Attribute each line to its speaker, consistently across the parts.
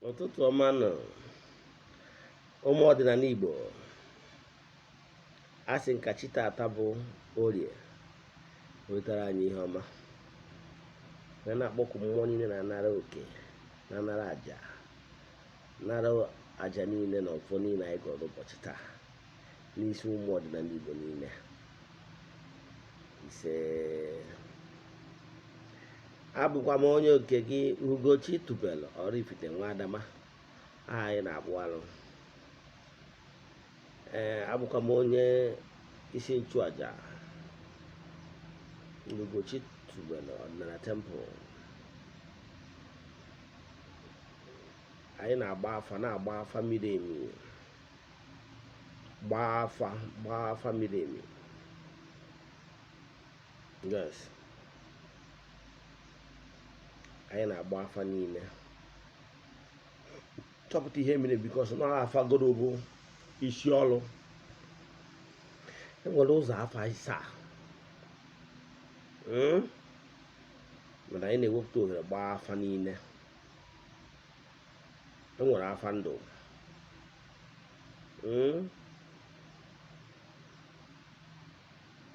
Speaker 1: Ụtụtụ ọma nụ, ụmụ ọdịnala Igbo. A sị nka chi taata bụ Orie wetara anyị ihe ọma, wee na-akpọku mmụọ niile na-anara oke, na-anara àjà, nara àjà niile na ọfọ niile anyị gọrọ ụbọchị taa n'isi ụmụ ọdịnala Igbo niile. Ise. Abụkwa m onye nke gị, Ugochi Tubelu Oraifite nwa Adama, aha anyị na-akpụ alụ. Ee, abụkwa m onye isi nchụaja Ugochi Tubelu Ọdịnala Temple. Anyị na-agba afa, na-agba afa miri emi, gbaa afa, gbaa afa miri emi. Yes, anyị na-agba afa niile, chọpụta ihe mere, because na afa goro bụ isi ọrụ. Enwere ụzọ afa asaa, Mana anyị na-ewepụta ohere gbaa afa niile. Enwere afa ndụ,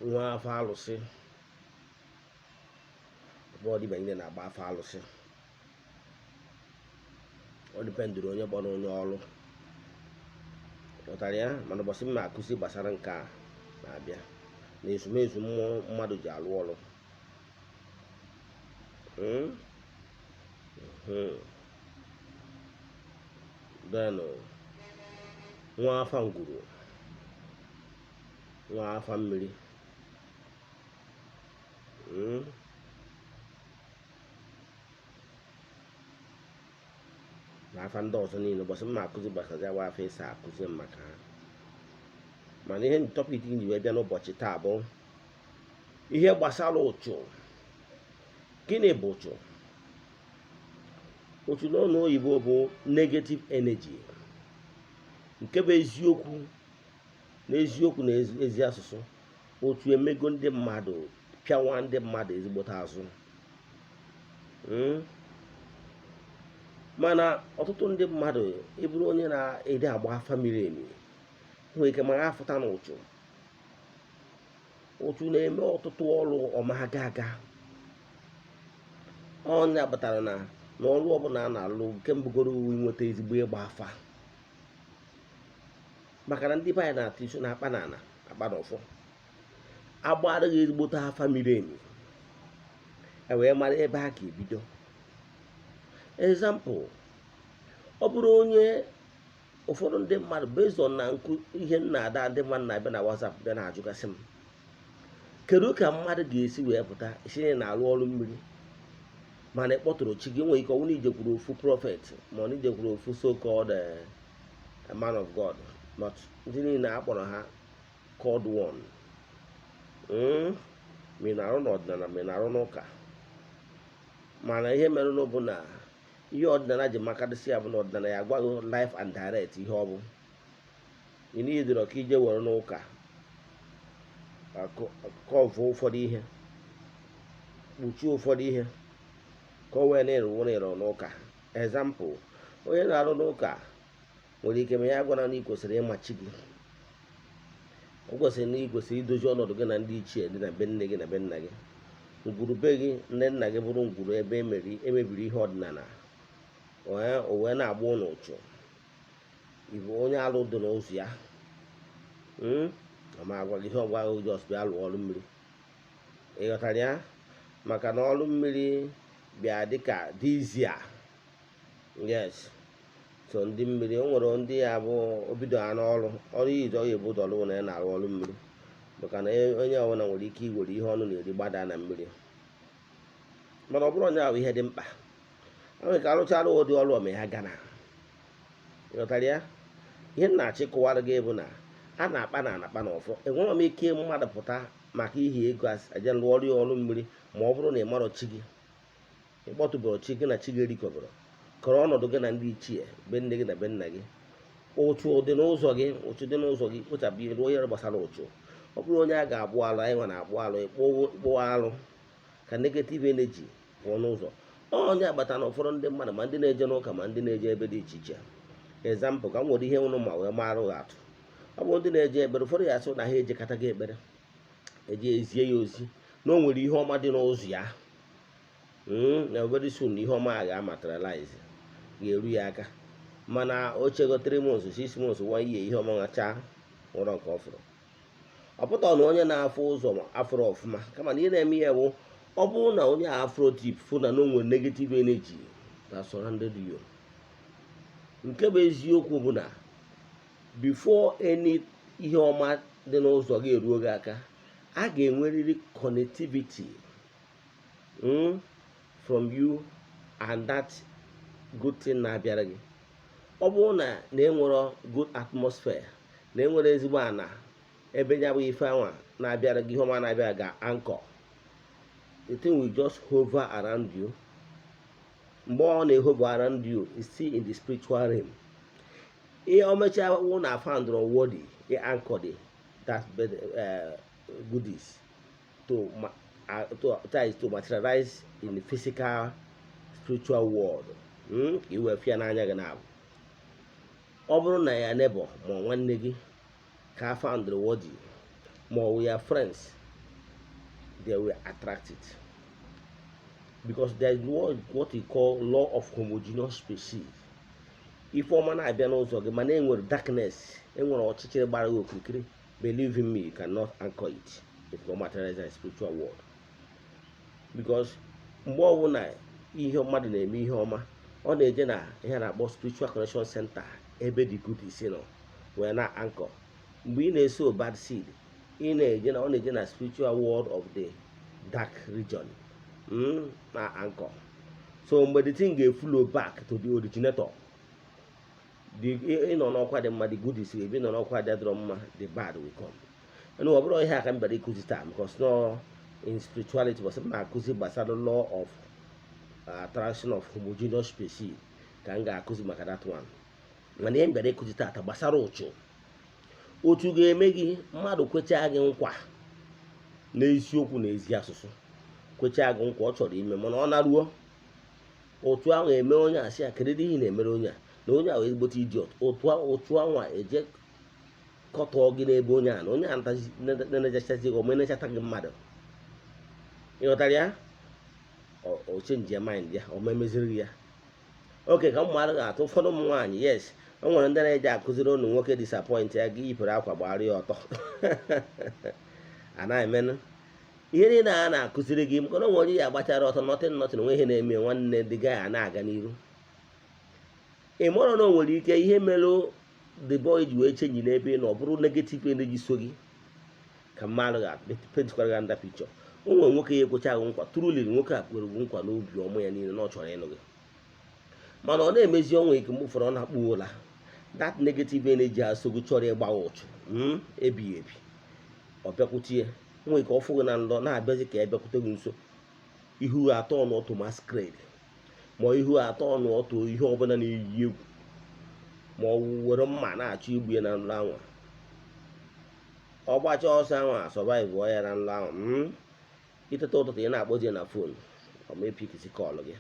Speaker 1: Nwa afa alụsị, ebe ọ dịbịa niile na-agba afa alụsị. Ọ dependụrụ onye gbara onye ọrụ, ghọtara ya. Mana ụbọchị m na-akụzi gbasara nke a na-abịa na ezumezu mmụọ mmadụ ji alụ ọrụ. Then nwa afa ngwuru, nwa afa mmiri, Na afa ndị ọzọ niile, ụbọchị m na-akụzi gbasara ya bụ afa ịsa, akụzi m maka ha. Mana ihe topic m ji wee bịa n'ụbọchị taa bụ ihe gbasara ụchụ. Gịnị bụ ụchụ? Ụchụ n'ọnụ oyibo bụ negative energy. Nke bụ eziokwu n'eziokwu na ezi asụsụ, ụchụ emego ndị mmadụ, pịawa ndị mmadụ ezigbote azụ. Mana ọtụtụ ndị mmadụ, ịbụrụ onye na-ede agba afa miri emi, nwere ike mara afụta na ụchụ. Ụchụ na-eme ọtụtụ ọrụ ọma aga aga. Ọnya kpatara na n'ọrụ ọbụla a na-alụ, nke mbụgoro inweta ezigbo ịgba afa, maka na ndị be anyị na-atụ isi na-akpa n'ala akpa n'ọfọ. Agbaraghị ezigbote afa miri emi, e wee mara ebe a ga-ebido. Example, ọ bụrụ onye ụfọdụ ndị mmadụ, based on na nkụ ihe m na-ada, ndị mmadụ na-abịa na WhatsApp bịa na-ajụgasị m, kedu ka mmadụ ga-esi wee pụta isi na na-arụ ọrụ mmiri mana ị kpọtụrụ chi gị? Nwere ike ọnwụ na ijekwuru ofu prophet, ma ọ na ijekwuru ofu so called man of God, but ndị niile a kpọrọ ha called one, Ma ị na-arụ n'ọdịnala, ma ị na-arụ n'ụka. Mana ihe mere bụ na ihe ọdịnala ji makadịsị ya bụ na ọdịnala ya agwaghị live and direct ihe ọ bụ. Ị niidoro ka ije were n'ụka kọvụ ụfọdụ ihe, kpuchie ụfọdụ ihe, ka o wee na-ịrụ ịrụ n'ụka. Example, onye na-arụ n'ụka nwere ike ma ya gwara na ị kwesịrị ịma chi gị, o kwesịrị na ị kwesịrị idozi ọnọdụ gị na ndị ichie dị na be nne gị na be nna gị, ngwuru be gị, nne nna gị bụrụ ngwuru ebe emebiri ihe ọdịnala, o wee na-agba ụlọ ụchụ. Ịbụ onye alụ dị n'ụzọ ya, Ma agwa gị ihe ọgwa gị, just bịa lụọ ọrụ mmiri. Ị ghọtara ya? Maka na ọrụ mmiri bịa dịka dizia. Yes, so ndị mmiri, o nwere ndị ya bụ obido ha n'ọrụ ọrụ izu ọ ga-ebu ụzọ lụọ na ya na-arụ ọrụ mmiri, maka na onye ọbụla nwere ike iwere ihe ọnụ na-eri gbada na mmiri. Mana ọ bụrụ onye ahụ, ihe dị mkpa nwere ka arụchara ụdị ọrụ ome ya gana. Ịghọtara ya? Ihe m na-achọ ịkọwara gị bụ na a na-akpa na anakpa na ọfọ. Enwere m ike mmadụ pụta maka ihi ego aje lụọ ọrụ ya ọrụ mmiri, ma ọ bụrụ na ị marọ chi gị, ị kpọtụbụrụ chi gị na chi gị erikọbụrụ kọrọ ọnọdụ gị na ndị ichie be nne gị na be nna gị. Ụchụ dị n'ụzọ gị, ụchụ dị n'ụzọ gị, kpochapụ ihe, rụọ ihe gbasara ụchụ. Ọ bụrụ onye a ga-agbụ alụ, anyị nwa na-agbụ alụ, ịkpụwa alụ ka negative energy pụọ n'ụzọ. Onye agbata na ụfọdụ ndị mmadụ, ma ndị na-eje n'ụka, ma ndị na-eje ebe dị iche iche. Example, ka m nwere ihe ụnụ ma wee marụ gị atụ. Ọ bụ ndị na-eje ekpere, ụfọdụ ya asị na ha ejekọta gị ekpere, eje ezie ya ozi na o nwere ihe ọma dị n'ụzọ ya, na very soon ihe ọma a ga-amaterialize, ga-eru ya aka. Mana o chego 3 months, 6 months, 1 year, ihe ọma nwacha nwụrụ nke ọ fụrụ. Ọ pụtara na onye na-afụ ụzọ afụrụ ọfụma, kama na ihe na-eme ya bụ, ọ bụrụ na onye a afụrụ deep, fụ na o nwere negative energy that surrounded you. Nke bụ eziokwu bụ na before any ihe ọma dị n'ụzọ gị eruo gị aka, a ga-enwerịrị connectivity from you and that good thing na-abịara gị. Ọ bụrụ na enwero good atmosphere, na enwere ezigbo ana ebe ya bụ ife anwa na-abịara gị, ihe ọma na-abịara ga-anchor, the thing will just hover around you. Mgbe ọ na-ehover around you is still in the spiritual realm. Ihe o mechaa wụ na found worthy anchor the that goodies to, that is, to materialize in the physical spiritual world, ka i wee fịa n'anya gị. Na-abụ ọ bụrụ na ya neighbor ma ọ nwanne gị ka found worthy, ma ọ ya friends, they will attract it, because there is what we call law of homogeneous species. Ife ọma na-abịa n'ụzọ gị, mana enwere darkness, enwere ọchịchịrị gbara gị okirikiri, believe in me, you cannot anchor it. It will materialize in spiritual world, because mgbe ọbụla ihe mmadụ na-eme ihe ọma, ọ na-eje na ihe a na-akpọ spiritual connection center, ebe the goodies nọ wee na anchor. Mgbe ị na-eso bad seed, ị na-eje na ọ na-eje na spiritual world of the dark region, na anchor. So mgbe the thing ga-eflow back to the originator, the ịnọ n'ọkwa dị mma, the goodies ga-ebi nọ n'ọkwa dị adịrọ mma, the bad will come. And ọ bụrụ ihe a ka m bịara ịkụzi taa, because no in spirituality, but m na-akụzi gbasara law of attraction of homogeneous species ka m ga-akụzi maka that one. Mana ihe m bịara ịkụzi taata gbasara ụchụ. Otu ga-eme gị mmadụ kwechaa gị nkwa n'eziokwu na ezi asụsụ, kwechaa gị nkwa ọ chọrọ ime, mana ọ naruo otu ahụ eme onye a sị ya, kedu ihe ị na-emere onye a, na onye a wee ezigbote idiot. Otu ahụ eje kọtọọ gị n'ebe onye a na onye a na-enechachazi gị, ọma enechata gị mmadụ. Ịghọtara ya? O change mind ya, ọ ma emeziri ya oke ka mmadụ ga-atụ. Ụfọdụ ụmụ nwaanyị, yes, o nwere ndị na-eji akụziri ụnụ nwoke disappoint ya, gị yipụrụ akwa gbara ya ọtọ. Anaghị emenụ ihe niile a na-akụziri gị, maka na onwe onye ya agbachara ọtọ, nothing, nothing, onwe ihe na-eme. Nwanne dị gaghị a na-aga n'iru. Ị mụrụ na o nwere ike ihe mere the boy ji wee change n'ebe ị nọ, ọ bụrụ negative energy so gị ka mmadụ ga-paintkwara gị under picture. O nwere nwoke ya ekwecha gị nkwa truly, nwoke a kwere gị nkwa n'obi ọma ya niile na ọ chọrọ ịnụ gị, mana ọ na-emezi ọnwa ike. Mgbe ụfọdụ ọ na-akpụ ụla, that negative energy asogo chọrọ ịgbawa ụchụ ebighị ebi, ọ bịakwute ya. Nwere ike ọ fụ gị na nlọ, na-abịazi ka ya bịakwute gị nso, ihu atọ n'otu masquerade, ma ihu atọ n'otu ihe ọbụla na-eyi egwu, ma ọ were mma na-achọ igbu ya na nlọ anwa. Ọ gbachaa ọsọ anwa, survive ya na nlọ ahụ. Itete ụtụtụ, ị na-akpọzi ya na phone, ọ ma epickisi call gị,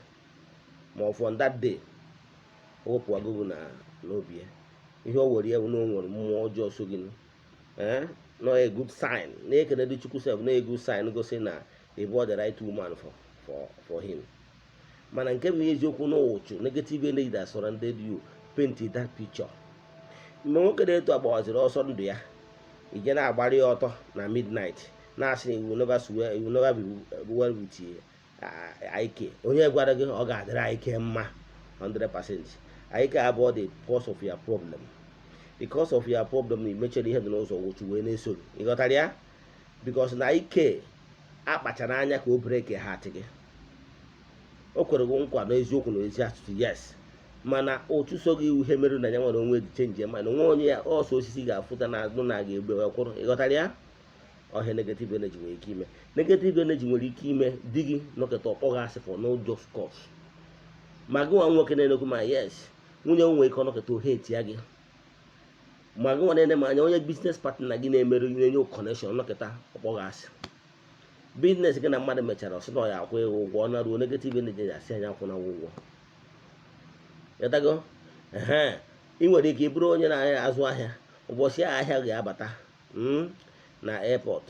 Speaker 1: ma ọ from that day o wepụ agụgụ na n'obi ya. Ihe o were ya bụ na o nwere mmụọ ọjọọ so gị. Ee, no a good sign na-ekene dị Chukwu sef, na a good sign gosi na ị bụ the right woman for him. Mana nke bụ eziokwu na ụchụ, negative energy that surrounded you, paint that picture. Mgbe nwoke na-eto agbawaziri ọsọ ndụ ya, ije na-agbara ya ọtọ na midnight, na-asị na you will never swear, you will never be well with IK. Onye gwara gị ọ ga-adịrị IK mma 100%? IK abụọ, the cause of your problem, the cause of your problem na imechere ihe dị n'ụzọ wụchu wee na-eso gị. Ị ghọtara ya? Because na ike akpachara anya ka o break heart gị. O kwere gị nkwa n'eziokwu na ezi asụsụ, yes, mana otu so gị ihe mere na ya nwere onwe dị change, mana onwe onye ya ọsọ osisi ga-afụta na azụ na ga-egbe wee kwụrụ. Ị ghọtara ya? Ọhịa negative energy nwere ike ime, negative energy nwere ike ime di gị nọkịta ọkpọ gị asị for no just cause. Ma gị nwa nwoke na-enekwu ma, yes, nwunye m nwere ike ọnọkịta ohe etia gị. Ma gị nwa na-ene m anya, onye business partner gị na-emerụ na-enye connection, nọkịta ọkpọ gị asị. Business gị na mmadụ mechara, ọsị na ọ ya akwụ ego ụgwọ, ọ naruo, negative energy asị anya akwụnawa ụgwọ. Ịghọtago? Ehe, ị nwere ike ịbụrụ onye na-azụ ahịa, ụbọchị ahịa ga-abata na airport,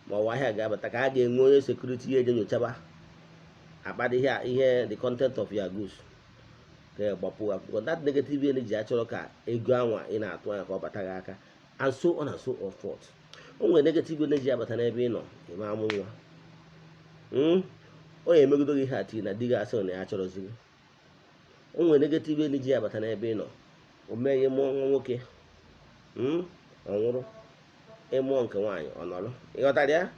Speaker 1: ma ọ bụ ahịa ga-abata, ka a ga-enwe onye security ya eje nyochaba akpa ihe ihe, the content of your goods, ka ya gbapụ akwụkwọ. That negative energy achọrọ ka ego anwa ị na-atụ anya ka ọ bata gị aka, and so on and so forth. O nwere negative energy abata n'ebe ị nọ, ime amụ nwa. Ọ ya emegido gị ihe ati na di gị asị na ya achọrọzi gị. O nwere negative energy abata n'ebe ị nọ, o mee ihe mụọ nwa nwoke, ọ nwụrụ, ịmụọ nke nwaanyị, ọ nọrọ. Ịghọtara ya?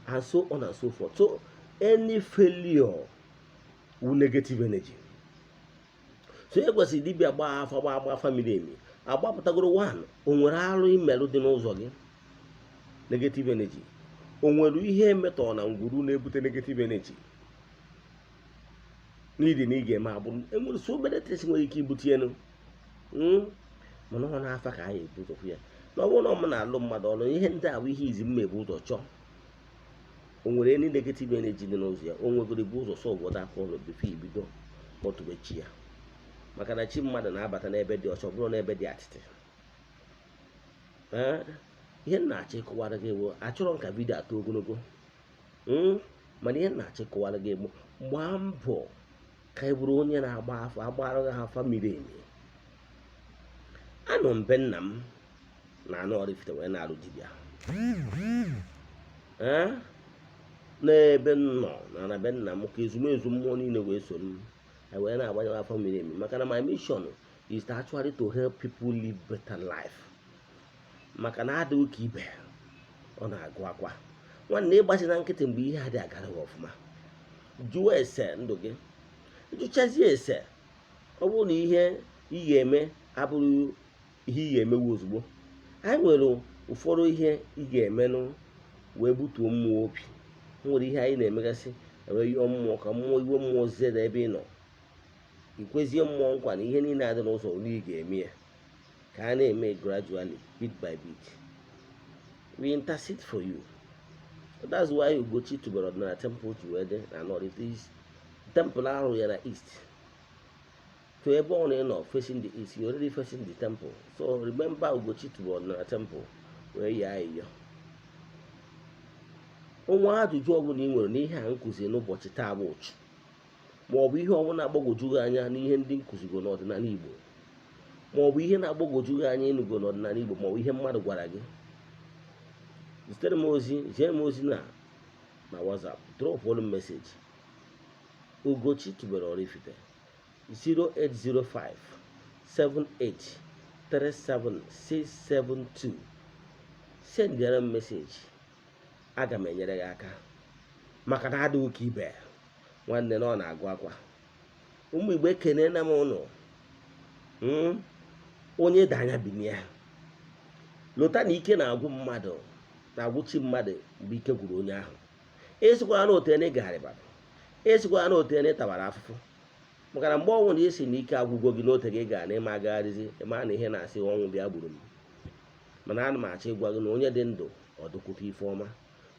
Speaker 1: And so on and so forth. So any failure wu negative energy. So e kwesịrị dibịa gbaa afa, gbaa agba afa miri emi, agbapụtagoro one. O nwere arụ imerụ dị n'ụzọ gị, negative energy. O nwere ihe emetọ na ngwuru na-ebute negative energy n'idi na ị ga-eme agbụrụ. Enwere so many things nwere ike ibute elu, mana ọ na-afa ka anyị ebu ụzọ fụ ya. Na ọ bụrụ na ọ m na-alụ mmadụ ọrụ, ihe ndị a bụ ihe izi mma ebu ụzọ chọọ. O nwere any negative energy dị n'ụzọ ya? O nwegoro ibu ụzọ solve that problem before ibido kpọtụbe chi ya, maka na chi mmadụ na-abata n'ebe dị ọcha, ọ bụrụ n'ebe dị atịtị. Ee, ihe m na-achọ ịkọwara gị bụ, achọrọ m ka video atọ ogologo, mana ihe m na-achọ ịkọwara gị bụ, gbaa mbọ ka ị bụrụ onye na-agba afa, agbara gị afa miri emi. Anọ m be nna m na anụ Oraifite wee na-arụ dibịa. Ee, n'ebe m nọ na be nna m, ka ezumezu mmụọ niile wee soro m, anyị wee na-agbanye afa miri emi, maka na my mission is to actually to help people live better life, maka na adịghị ka ibe ọ na-agụ akwa. Nwanne, ịgbachi na nkịtị mgbe ihe adịghị agara gị ọfụma, jụọ ese ndụ gị, jụchazie ese. Ọ bụrụ na ihe ị ga-eme abụrụ ihe ị ga-emewu ozugbo, anyị nwere ụfọdụ ihe ị ga-emenụ wee butuo mmụọ obi. Nwere ihe anyị na-emegasị wee yọọ mmụọ ka mmụọ iwe mmụọ zere ebe ị nọ, ikwezie mmụọ nkwa na ihe niile adị n'ụzọ ole ị ga-eme ya, ka a na-eme gradually, bit by bit. We intercede for you. That's why Ugochi tubelu ọdịnala temple ji wee dị na north east. Temple ahụ ya na east, so ebe ọ na-ịnọ facing the east, you already facing the temple. So remember Ugochi tubelu ọdịnala temple wee yaa ayịyọ. Onwe ajụjụ ọbụla ị nwere n'ihe a nkụzi n'ụbọchị taa bụ ụchụ, ma ọ bụ ihe ọbụla agbagwoju gị anya n'ihe ndị nkụzigo n'ọdịnala Igbo, ma ọ bụ ihe na-agbagwoju gị anya ịnụgo n'ọdịnala Igbo, ma ọ bụ ihe mmadụ gwara gị, zitere m ozi, zie m ozi na WhatsApp, drop m message. Ugochi tubelu Oraifite, 0805 78 37672. Sendịara m message, aga m enyere gị aka, maka na adịghị ka ibe nwanne na ọ na-agụ akwa. Ụmụ Igbo, ekene na m ụnụ. Onye dị anya binie, lụta na ike na-agwụ mmadụ, na-agwụchi mmadụ mgbe ike gwụrụ onye ahụ. Esikwara na otene gagharịbara, esikwara na otene tabara afụfụ, maka na mgbe ọnwụ na esi na ike agwụgwọ gị n'ote gị gaa na ịma agagharịzi, ịma na ihe na-asị ọnwụ bịa gburu m. Mana ana m achọ ịgwa gị na onye dị ndụ, ọ dịkwute ife ọma.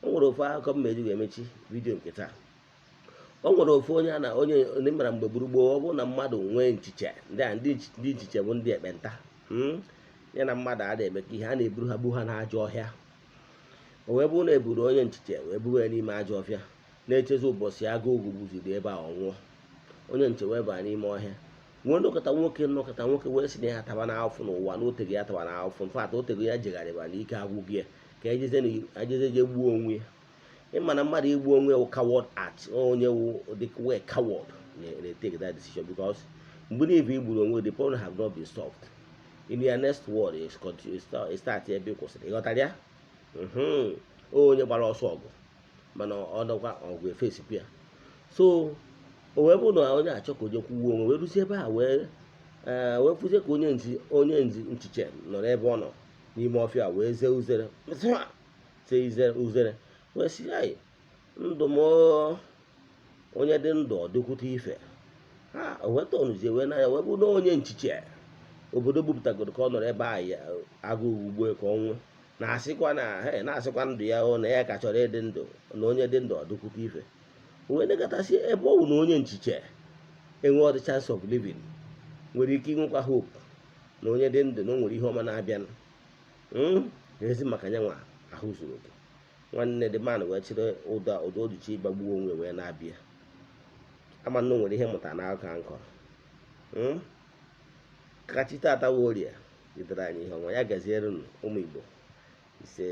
Speaker 1: O nwere ofu akụkọ m meji ga-emechi video nke taa. O nwere ofu onye a na onye onye mara mgbe gburugburu. Ọ bụrụ na mmadụ nwee nchiche, ndị a ndị nchiche bụ ndị ekpenta, ya na mmadụ a na-eme ka ihe a na-eburu ha gbu ha n'ajọ ọhịa. O wee bụrụ na eburu onye nchiche wee buru ya n'ime ajọ ọfịa, na-echezi ụbọchị agụụ gbuziri ebe a, ọ nwụọ. Onye nche wee baa n'ime ọhịa, nwee nnọkọta nwoke, nnọkọta nwoke wee sị na ya ataba n'afụ n'ụwa, na oteghị ya ataba n'afụ mfat, oteghị ya jegharịba na ike agwụghị ya, ka ejeze je gbuo onwe ya. Ịma na mmadụ igbu onwe ya wụ coward act. Onye wụ the way coward na-take that decision, because mgbe niile i gburu onwe, the problem have not been solved. In your next word is continue, start ebe ị kwụsịrị. Ịghọtara ya? Onye gbara ọsọ ọgụ, mana ọ nọkwa ọgụ efesikwu ya. So o wee bụrụ na onye achọ ka o je kwuwe onwe, wee ruzie ebe a, wee fụzie ka onye nzi, onye nzi nchiche nọ n'ebe ọ nọ n'ime ọfịa, wee zee uzere, zee uzere, wee sị, "Ai, ndụ m, onye dị ndụ ọ dịkwute ife ha." O wee tọnụzie wee n'anya, wee bụrụ na onye nchiche obodo gbupụtagoro ka ọ nọrọ ebe a, agụụ ugbo ka ọ nwụọ. Na-asịkwa na he na-asịkwa ndụ ya o na ya ka chọrọ ịdị ndụ, na onye dị ndụ ọdụkwute ife wee nekọtasị ebe ọ bụ na onye nchiche enwe ọdị chance of living, nwere ike inwekwa hope na onye dị ndụ na o nwere ihe ọma na-abịa ezi maka ya nwa ahụ zuru oke. Nwanne, the man wee chịrị ụda ụda oduchi ịgbagbuo onwe wee na-abịa. Ama na o nwere ihe mụta n'aka nkọrọ ka chi tata. Orie jidere anyị ihe ọnwa ya gaziere unu, ụmụ Igbo. Ise.